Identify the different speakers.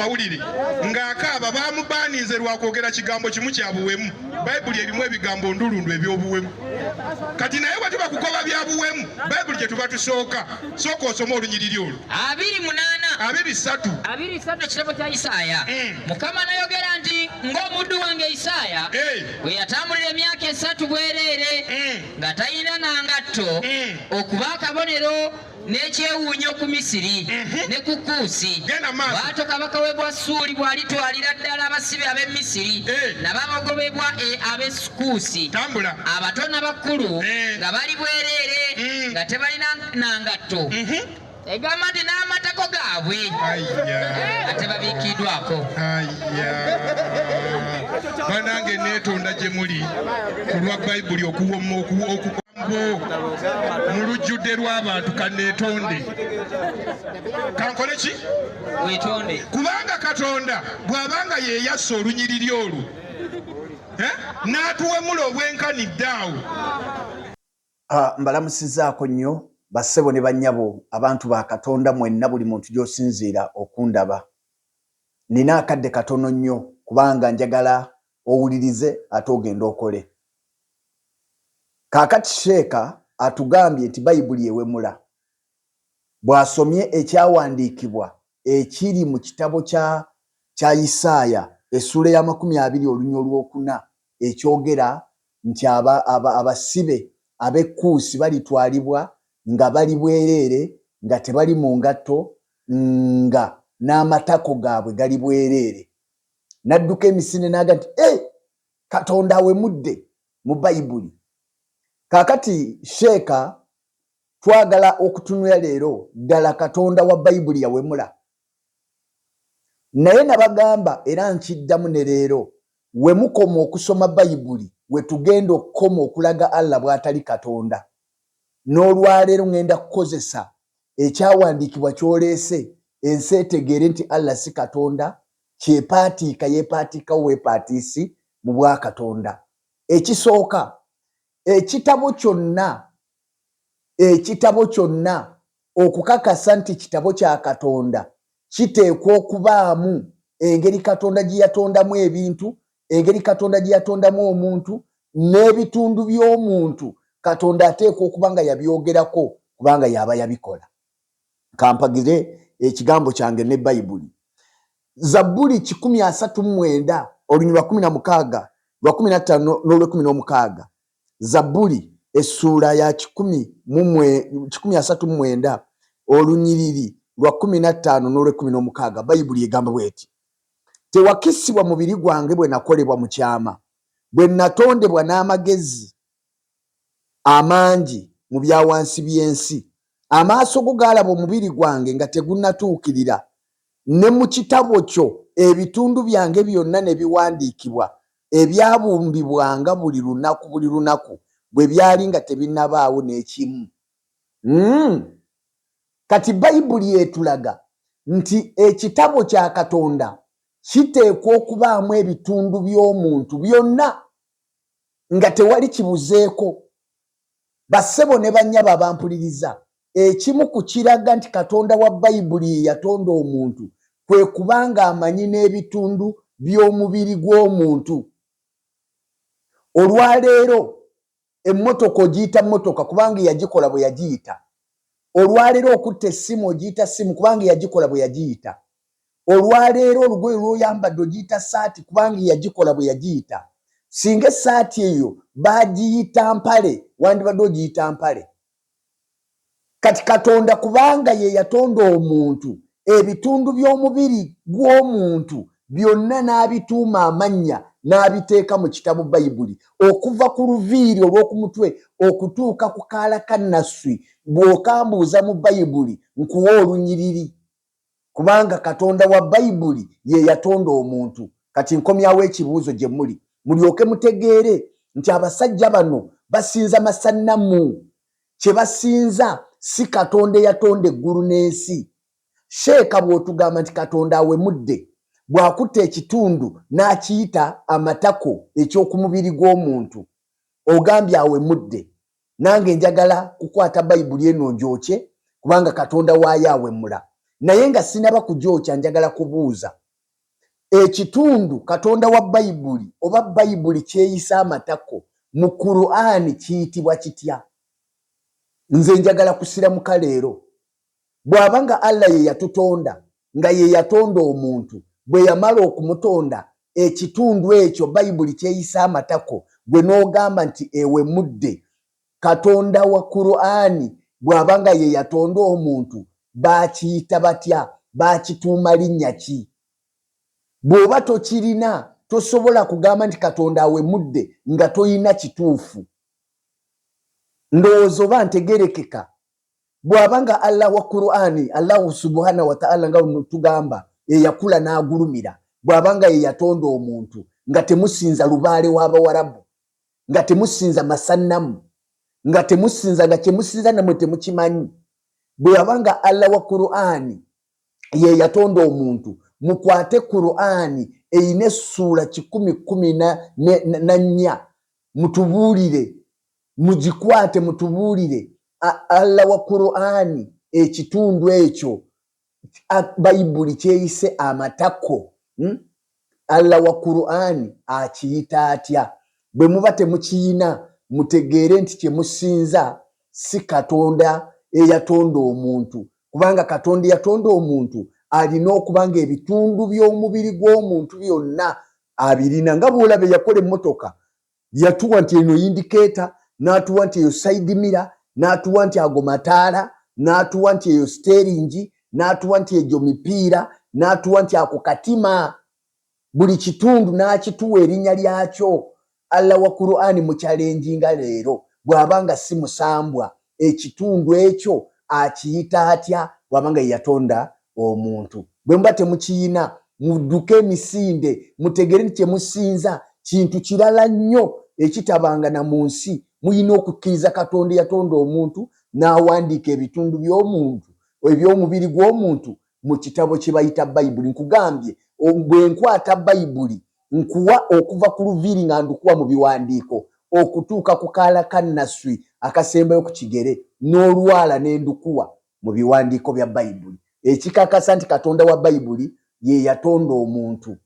Speaker 1: mawulire ng'akaaba, bamubaninze lwakwogera kigambo kimu kya buwemu. Bayibuli erimu ebigambo ndulundu eby'obuwemu. Kati naye bwe tuba kugoba bya buwemu, Bayibuli gye tuba tusooka. Sooka osome olunyiriri olwo.
Speaker 2: 28.
Speaker 1: 23.
Speaker 2: 23, ekitabo kya Isaaya. Mukama nayogera nti, ng'omuddu wange Isaaya bwe yatambulira emyaka 3 bwereere, nga talina na ngatto, okuba akabonero n'ekyewuunyo ku Misiri ne ku Kuusi.
Speaker 1: Genda maaso.
Speaker 2: Bw'atyo kabaka w'e Bwassuuli bw'alitwalira ddala abasibe ab'e Misiri n'abagobebwa ab'e Kuusi,
Speaker 1: Tambula.
Speaker 2: abato n'abakulu, nga bali bwereere, nga tebalina na ngatto. Egamba nti n'amatako gaabwe
Speaker 1: Aya.
Speaker 2: nga tebabiikiddwako.
Speaker 1: Aya, banange, neetonda gye muli ku lwa Bayibuli okuwoma okuambo mu lujjudde lw'abantu. Kaneetonde, kankole ki?
Speaker 2: Weetonde.
Speaker 1: Kubanga Katonda bw'abanga ye yassa olunyiriri olwo, n'atuwemula obwenkanidde awo.
Speaker 3: Ah, mbalamusizaako nnyo bassebo ne bannyabo, abantu ba Katonda mwenna, buli muntu gy'osinziira okundaba. Nina akadde katono nnyo kubanga njagala owulirize ate ogende okole. Kaakati Sheeka atugambye nti Bayibuli ewemula. Bw'asomye ekyawandiikibwa ekiri mu kitabo kya Isaaya essuula ey'amakumi 20 olunya olwokuna, ekyogera nti abasibe ab'e Kuusi balitwalibwa nga bali bwereere, nga tebali mu ngatto, nga n'amatako gaabwe gali bwereere, n'adduka emisinde n'aga nti e Katonda awemudde mu Bayibuli. Kaakati Sheeka, twagala okutunula leero, ddala Katonda wa Bayibuli yawemula? Naye nabagamba era nkiddamu ne leero, we mukoma okusoma Bayibuli we tugenda okukoma okulaga Allah bw'atali Katonda. N'olwaleero ŋŋenda kukozesa ekyawandiikibwa ky'oleese, ensi etegeere nti Allah si Katonda. Kyepaatiika yeepaatiikawo weepaatiisi mu bwakatonda. Ekisooka, ekitabo kyonna, ekitabo kyonna okukakasa nti kitabo kya Katonda, kiteekwa okubaamu engeri Katonda gye yatondamu ebintu, engeri Katonda gye yatondamu omuntu, n'ebitundu by'omuntu. Katonda ateekwa okuba nga yabyogerako, kubanga yaba yabikola. Kampagire ekigambo kyange ne Bayibuli, Zabbuli 139 olunyiriri lwa 16, lwa 15 n'olwekumi n'omukaaga. Zabbuli essuula ya 139 olunyiriri lwa 15 n'olwekumi n'omukaaga, Bayibuli egamba bweti: "Tewakisibwa mubiri gwange bwe nakolebwa mu kyama, bwe natondebwa n'amagezi amangi mu byawansi by'ensi. Amaaso go gaalaba omubiri gwange nga tegunnatuukirira, ne mu kitabo kyo ebitundu byange byonna ne biwandiikibwa, ebyabumbibwanga buli lunaku buli lunaku, bwe byali nga tebinnabaawo n'ekimu." Kati Bayibuli etulaga nti ekitabo kya Katonda kiteekwa okubaamu ebitundu by'omuntu byonna nga tewali kibuzeeko. Bassebo ne bannyabo abampuliriza, ekimu ku kiraga nti Katonda wa Bayibuli ye yatonda omuntu kwe kubanga amanyi n'ebitundu by'omubiri gw'omuntu. Olwaleero emmotoka ogiyita mmotoka kubanga eyagikola bwe yagiyita. Olwaleero okutta essimu ogiyita ssimu kubanga eyagikola bwe yagiyita. Olwaleero olugoye lw'oyambadde ogiyita saati kubanga eyagikola bwe yagiyita. Singa essaati eyo bagiyita mpale, wandibadde ogiyita mpale. Kati Katonda kubanga ye yatonda omuntu, ebitundu by'omubiri gw'omuntu byonna n'abituuma amannya, n'abiteeka mu kitabo Bayibuli, okuva ku luviiri olw'oku mutwe okutuuka ku kaala ka nasswi. Bw'okambuuza mu Bayibuli, nkuwa olunyiriri, kubanga Katonda wa Bayibuli ye yatonda omuntu. Kati nkomyawo ekibuuzo gye muli, mulyoke mutegeere nti abasajja bano basinza masannamu. Kye basinza si Katonda eyatonda eggulu n'ensi. Sheeka, bw'otugamba nti Katonda awemudde bw'akutta ekitundu n'akiyita amatako eky'oku mubiri gw'omuntu, ogambye awemudde. Nange njagala kukwata Bayibuli eno njokye, kubanga Katonda waayo awemula. Naye nga sinaba kugyokya, njagala kubuuza. Ekitundu Katonda wa Bayibuli oba Bayibuli kyeyisa amatako mu Kur'ani kiyitibwa kitya? Nze njagala kusiramuka leero. Bw'aba nga Allah ye yatutonda, nga ye yatonda omuntu, bwe yamala okumutonda, ekitundu ekyo Bayibuli kyeyisa amatako, gwe n'ogamba nti ewemudde, Katonda wa Kur'ani bw'aba nga ye yatonda omuntu, baakiyita batya? Baakituuma linnya ki? Bw'oba tokirina, tosobola kugamba nti Katonda awemudde nga toyina kituufu. Ndowooza oba ntegerekeka. Bw'aba nga Allah wa Kur'ani, Allahu subhanahu wa ta'ala, nga tugamba eyakula n'agulumira, bw'aba nga ye yatonda omuntu, nga temusinza lubaale w'Abawarabu, nga temusinza masannamu, nga temusinza, nga kyemusinza namwe temukimanyi, bw'aba nga Allah wa Kur'ani ye yatonda omuntu, mukwate Kur'ani eyina essuula 114, mutubuulire, mugikwate mutubuulire Allah wa Kur'ani ekitundu ekyo Bayibuli kyeyise amatako, Allah wa Kur'ani akiyita atya? Bwe muba temukiyina, mutegeere nti kyemusinza si Katonda eyatonda omuntu, kubanga Katonda eyatonda omuntu alina okuba nga ebitundu by'omubiri gw'omuntu byonna abirina. Nga bw'olaba eyakola emmotoka yatuwa nti eno indicator, n'atuwa nti eyo side mirror, n'atuwa nti ago mataala, n'atuwa nti eyo steering, n'atuwa nti egyo mipiira, n'atuwa nti ako katima, buli kitundu n'akituwa erinnya lyakyo. Allah wa Kur'ani mukyalenjinga leero, bw'aba nga si musambwa, ekitundu ekyo akiyita atya bw'aba nga yeyatonda omuntu? Bwe muba temukiyina, mudduke emisinde, mutegere nti kyemusinza kintu kirala nnyo ekitabanga na mu nsi. Mulina okukkiriza Katonda eyatonda omuntu n'awandiika ebitundu by'omuntu eby'omubiri gw'omuntu mu kitabo kye bayita Bayibuli. Nkugambye, bwe nkwata Bayibuli nkuwa okuva ku luviiri nga ndukuwa mu biwandiiko okutuuka ku kaala ka nnaswi akasembayo ku kigere n'olwala n'endukuwa mu biwandiiko bya Bayibuli, ekikakasa nti Katonda wa Bayibuli ye yatonda omuntu.